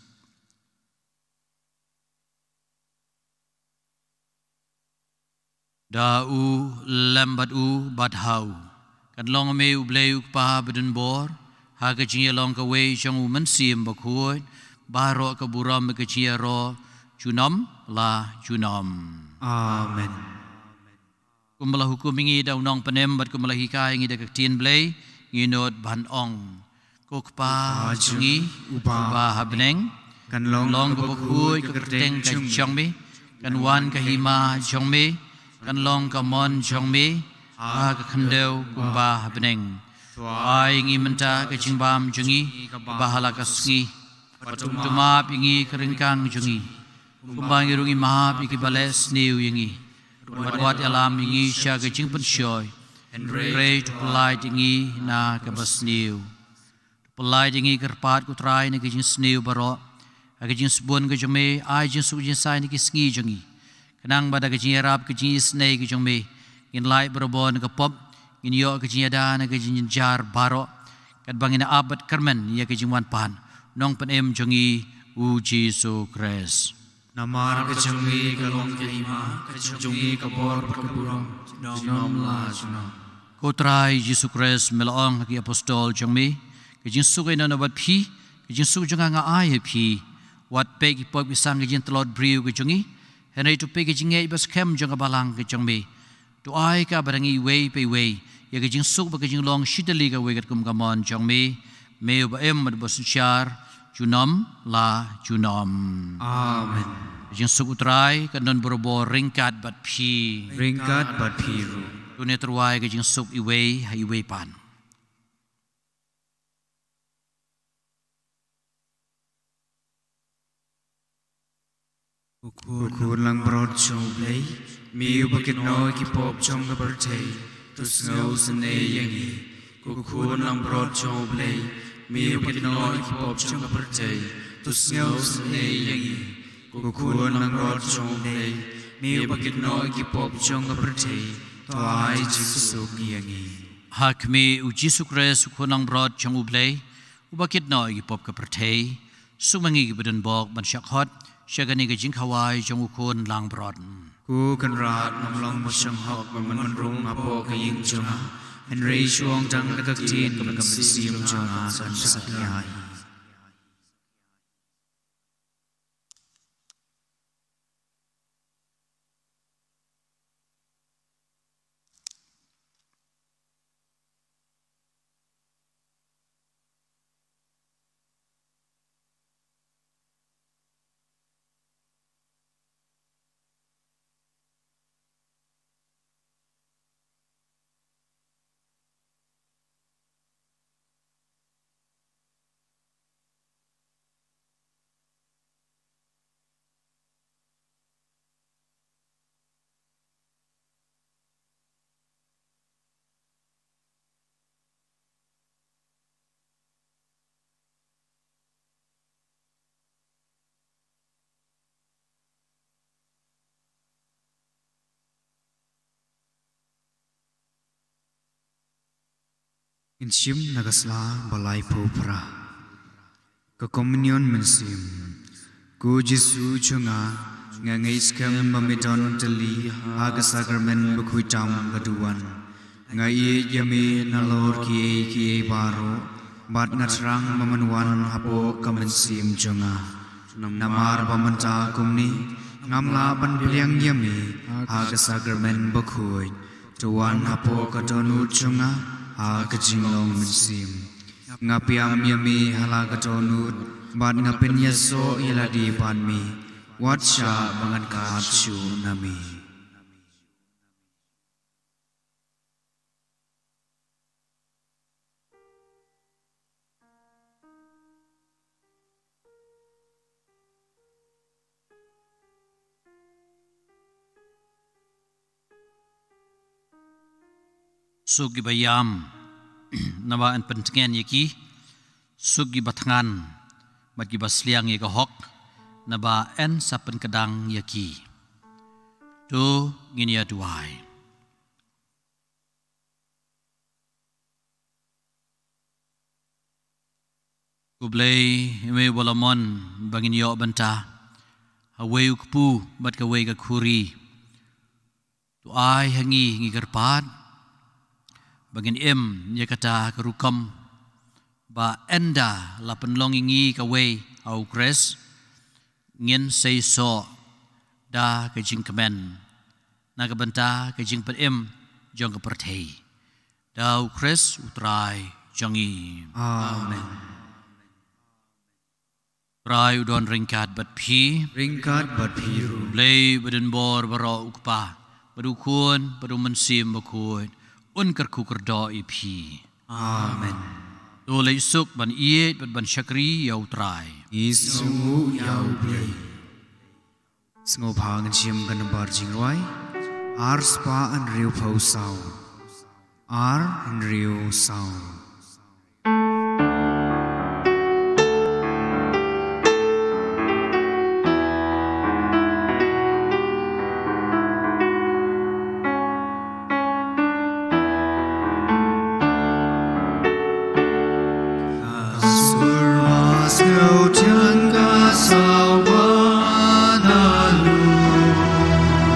Da u lem bad u bad ha u. Kan long me u Blei u Kpa badonbor, ha ka jingïalong kawei jong u Mynsiem Bakhuid, baroh ka burom ka jingïaroh junom la junom. Amen. Kumba la hukum ïa ngi da u Nongpynim bad kumba la hikai ïa ngi da ka ktien Blei, ngin nud ban ong. Ko Kpa jong ngi uba ha bneng, kan long kaba khuid ka kyrteng ka jong me, kan wan ka hima jong me, kan long ka mon jong me ha ka khyndew kumba ha bneng. To ai ïa ngi mynta ka jingbam jong ngi kaba ha la ka sngi, bad to map ïa ngi ka ryngkang jong ngi, kumba ngi ruh ngi map ïa kiba leh sniew ïa ngi, bad wat ïalam ïa ngi sha ka jingpynshoi, hynrei to pyllait ïa ngi na kaba sniew. Pyllait ïa ngi kyrpad ko Trai na ka jingsniew baroh, ha ka jingsbun ka jong me ai jingsuk jingsaiñ na ki sngi jong ngi, khnang ba da ka jingïarap ka jingisynei ka jong me, ngin lait barabor na ka pop, ngin ïoh ka jingïada na ka jingjynjar baroh, katba ngin ap bad kyrmen ïa ka jingwan pat u Nongpynim jong ngi u Jisu Khrist. Namar ka jong me ka long ka hima, ka jong me ka bor bad ka burom, junom la junom. Ko Trai Jisu Khrist, me la ong ha ki apostol jong me, ka jingsuk ïa ngi bad phi, ka jingsuk jong nga nga ai ha phi. Wat peit ki pop ki sang ka jingtlot briew ka jong ngi, hynrei to peit ka jingngeit bad skhem jong ka balang ka jong me. To ai kaba da ngi iwei pa iwei ïa ka jingsuk bad ka jinglong shi tylli kawei katkum ka mon jong me, me uba im bad uba synshar junom la junom. Amen. Ka jingsuk u Trai kan don barabor ryngkat bad phi. Ryngkat bad phi ruh. To ngin tyrwa ïa ka jingsuk iwei ha iwei pat. Ko Khun langbrot jong U Blei, me uba kit noh ïa ki pop jong ka pyrthei, to sngewsynei ïa ngi. Ko Khun langbrot jong U Blei, me uba kit noh ïa ki pop jong ka pyrthei, to sngewsynei ïa ngi. Ko Khun langbrot jong U Blei, me uba kit noh ïa ki pop jong ka pyrthei, to ai jingsuk ïa ngi. Ha khmih U Jisu Khrist, U Khun langbrot jong U Blei, uba kit noh ïa ki pop ka pyrthei, suk ma ngi kiba don bok ban shah khot sha kane ka jingkhawai jong U Khun langbrot. Ko Kynrad, ngam long ba sngewhok ban wan rung hapoh ka ïing jong nga, hynrei shu ong tang da ka ktien kaba ka mynsiem jong nga kan sakhi ïa ngi. Ngin shim na ka sla ba laiphew phra. Ka Komunion Mynsiem. Ko Jisu jong nga, nga ngeit skhem ba me don tylli ha ka Sakramen bakhuid tam ka duwan. Nga ïeit ïa me nalor kiei kiei baroh, bad nga thrang ba men wan hapoh ka mynsiem jong nga. Namar ba mynta kumne, ngam lah ban pdiang ïa me ha ka Sakramen bakhuid. To wan hapoh ka dohnud jong nga ha ka jinglong mynsiem. Nga pdiang ïa me ha la ka dohnud, bad nga pynïasoh ïa lade bad me. Wat shah ba ngan kap shuh na me. Suk kiba ïam, naba yn pyntngen ïa ki. Suk kiba thngan, bad kiba sliang ïa ka hok, naba yn sa pynkdang ïa ki. To ngin ïa duwai. Ko Blei, me uba la mon ba ngin ïoh bynta ha uwei u kpu bad kawei ka khuri. To ai ha ngi, ngi kyrpad ba ngin im ïa kata ka rukom ba ynda la pynlong ïa ngi kawei ha u Khrist, ngin seisoh da ka jingkmen na ka bynta ka jingpynim jong ka pyrthei. Da u Khrist u Trai jong ngi. Amen. Trai u don ryngkat bad phi. Ryngkat bad phi ruh. Blei badonbor baroh, u Kpa bad u Khun bad u Mynsiem Bakhuid, un kyrkhu kyrdoh ïa phi. Amen. To leit suk ban ïeit bad ban shakri ïa u Trai. Ngi sngewbha ïa u Blei. Sngewbha ngin shim ka nambar jingrwai ar spah hynriewphew saw. Ar hynriew saw. Ka sur ba sngewthiang ka saw ba na lum,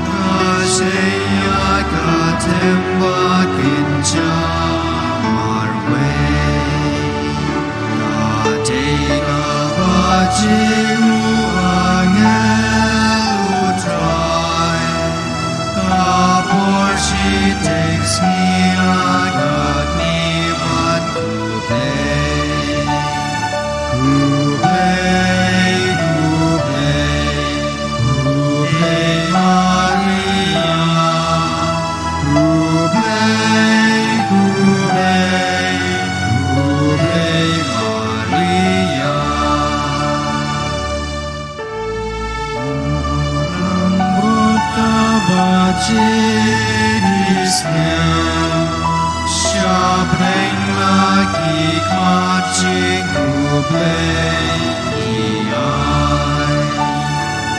ka shei ïa ka them ba kin jam marwei. Ka dei kaba jing u angel u Trai, ka por shiteng sngi ha ka kni ban khublei. Khublei, khublei, khublei Maria. Khublei, khublei, khublei Maria. Ong u nongbud kaba jylliew, shaphrang la ki khmat jong U Blei ki ai.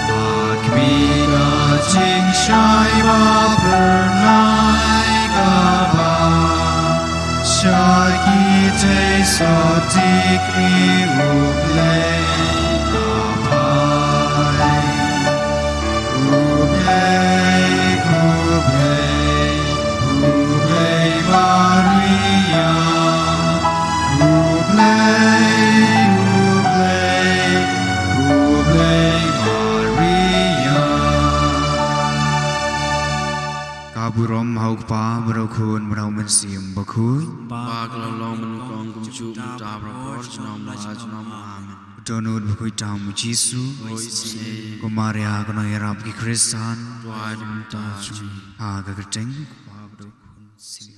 Ha khmih ka jingshai ba phyrnai kaba sha ki theisotti, U Blei ka phai. Khublei, khublei, khublei Maria. Khublei, khublei, khublei Maria. Ka burom ha U Kpa, bad ha U Khun, bad ha U Mynsiem Bakhuid. Ba ka la long mynta, kumjuh mynta, barabor, junom la junom. Amen. Dohnud bakhuid tam U Jisu. Ko Maria ka nongïarap ki Khristan. Duwai namar jong ngi. Ha ka kyrteng U Kpa, bad U Khun, bad U Mynsiem.